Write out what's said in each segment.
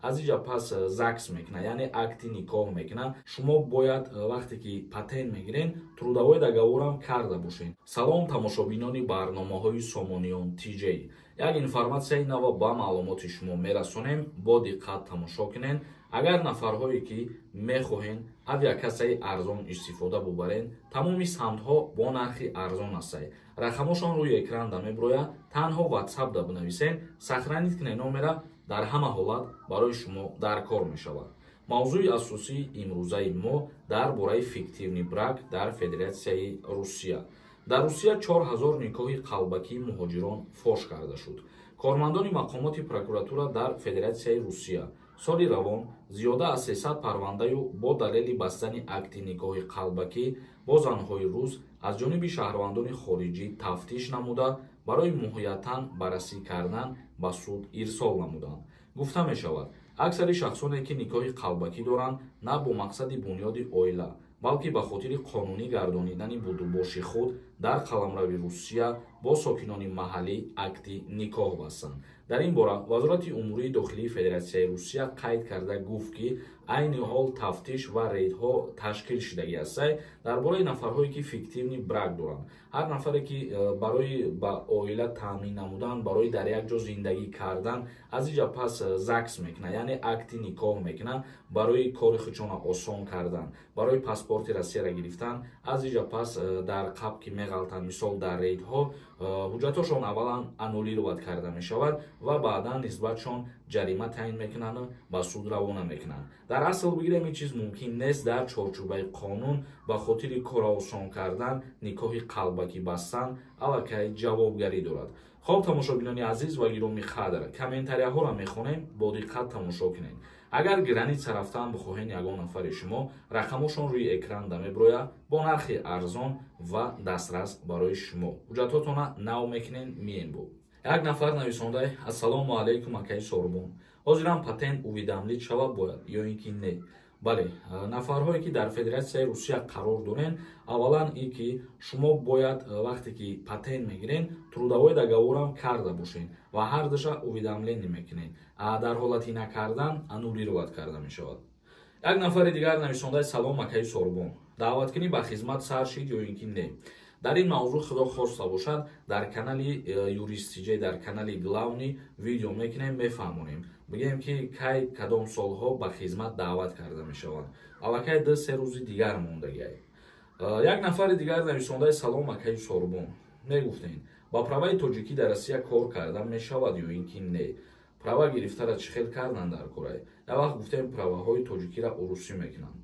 Аз иҷа пас ЗАГС мекунад, яъне акти никоҳ мекунад. Шумо бояд, вақте ки патент мегирен, трудовой договорам карда бошед. Салом, тамошобинони барномаҳои Сомониён ТЖ. Як информатсияи нава ба маълумоти шумо мерасонем, бо диққат тамошо кунед. Агар нафарҳое ки мехоҳен авиакассаи арзон истифода бубарен, тамоми самтҳо бо нархи арзон астай. Рақамошон рӯи экранда меброяд, танҳо ватсапда бинависен, сохранить кунед номера, дар ҳама ҳолат барои шумо дар кор мешавад. Мавзӯи асосии имрӯзаи мо дар бораи фиктивный брак дар Федератсияи Русия. Дар Русия 4000 никоҳи қалбакии муҳоҷирон фош карда шуд. Кормандони мақомоти прокуратура дар Федератсияи Русия соли равон зиёда аз 300 парвандаю бо далели бастани акти никоҳи қалбакӣ бо занҳои рус аз ҷониби шаҳрвандони хориҷӣ тафтиш намуда, барои муҳиятан баррасӣ кардан ба суд ирсол намуданд. Гуфта мешавад, аксари шахсоне ки никоҳи қалбакӣ доранд, на бо мақсади бунёди оила, балки ба хотири қонунӣ гардонидани будубоши худ дар қаламрави Русия бо сокинони маҳаллӣ акти никоҳ бастанд. Дар ин бора Вазорати умурии дохилии Федератсияи Русия қайд карда гуфт, ки айни ҳол тафтиш ва рейдҳо ташкил шудагӣ астай дар бораи нафарҳое ки фиктивный брак доранд. Ҳар нафаре ки барои ба оила таъмин намудан, барои дар як ҷо зиндагӣ кардан, аз иҷа пас ЗАГС мекунад, яъне акти никоҳ мекунад, барои кори худшона осон кардан, барои паспорти Россияро гирифтан, аз иҷа пас дар қаб ки меғалтанд, мисол, дар рейдҳо ҳуҷҷатҳошон аввалан аннулировать карда мешавад ва баъдан нисбатшон ҷарима таъин мекунанду ба суд равона мекунанд. Дар асл бигирем, ин чиз мумкин нест. Дар чорчӯбаи қонун ба хотири кора осон кардан никоҳи қалбакӣ бастан аллакай ҷавобгарӣ дорад. Хоб, тамошобинони азиз ва гиромӣ қадр, комментарияҳоро мехонем, бо диққат тамошо кунед. Агар граница рафтан бихоҳен, ягон нафари шумо, рақамошон рӯи экранда меброяд, бо нархи арзон ва дастрас барои шумо ҳуҷҷатҳотона нав мекунен, миен. Бо як нафар нависондай: «Ассалому алайкум, акаи Сорбон, ҳозирам патент уведомить шава бояд ё ин ки не?» Бале, нафарҳое ки дар Федератсияи Русия қарор дорен, аввалан ин ки шумо бояд, вақте ки патент мегирен, трудовой договорам карда бошен ва ҳар душа уведомление мекунен. Дар ҳолати накардан аннулировать карда мешавад. Як нафари дигар нависондаи: «Салом, акаи Сорбон, даъваткунӣ ба хизмат сар шид ё ин ки не?» Дар ин мавзӯъ, Худо хоста бошад, дар канали Юристиҷе, дар канали главный видео мекунем, мефаҳмонем, бигӯем ки кай, кадом солҳо ба хизмат даъват карда мешаванд. Аллакай 2-3 рӯзи дигар мондагиай. Як нафари дигар нависондаи: «Салом, акаи Сорбон, мегуфтем, ба праваи тоҷикӣ дар Россия кор кардан мешавад ё ин ки не?» Права гирифтара чӣ хел кардан дар корай? Як вақт гуфтем, праваҳои тоҷикиро урусӣ мекунанд.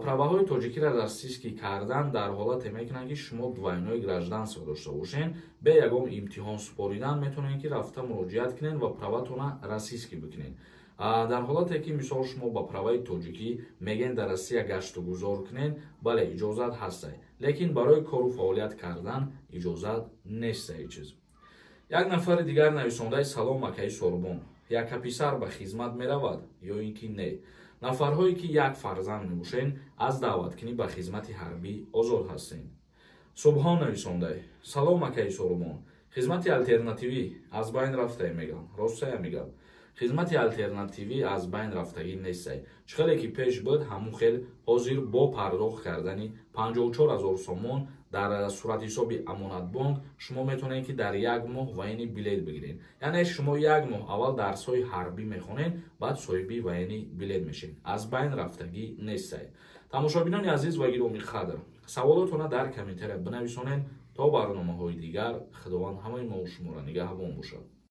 Праваҳои тоҷикиро российский кардан дар ҳолате мекунанд, ки шумо двойное гражданство дошта бошен. Бе ягон имтиҳон супоридан метавонед, ки рафта муроҷиат кунед ва праватона российский бикунед. Дар ҳолате ки, мисол, шумо ба праваи тоҷикӣ мегӯен дар Россия гаштугузор кунед, бале, иҷозат ҳастай, лекин барои кору фаъолият кардан иҷозат нестай чиз. Як нафари дигар нависондаи: «Салом, акаи Сорбон, яка писар ба хизмат меравад ё ин ки не?» Нафарҳое ки як фарзанд мебошед, аз даъваткунӣ ба хизмати ҳарбӣ озод ҳастед. Субҳон нависондай: «Салом, акаи Сорбон, хизмати алтернативӣ аз байн рафтае мегам, ростая мегам?» Хизмати алтернативӣ аз байн рафтагӣ нестай. Чӣ хеле ки пеш буд, ҳамун хел ҳозир бо пардохт кардани 54 000 сомон дар суратҳисоби Амонатбонк шумо метавонед, ки дар як моҳ военный билет бигиред. Яъне шумо як моҳ аввал дарсҳои ҳарбӣ мехонед, баъд соҳиби военный билет мешед. Аз байн рафтагӣ нестай. Тамошобинони азиз ва гиромӣ қадр, саволотона дар комментария бинависонед. То барномаҳои дигар, Худованд ҳамаи мову шуморо нигаҳбон бошад.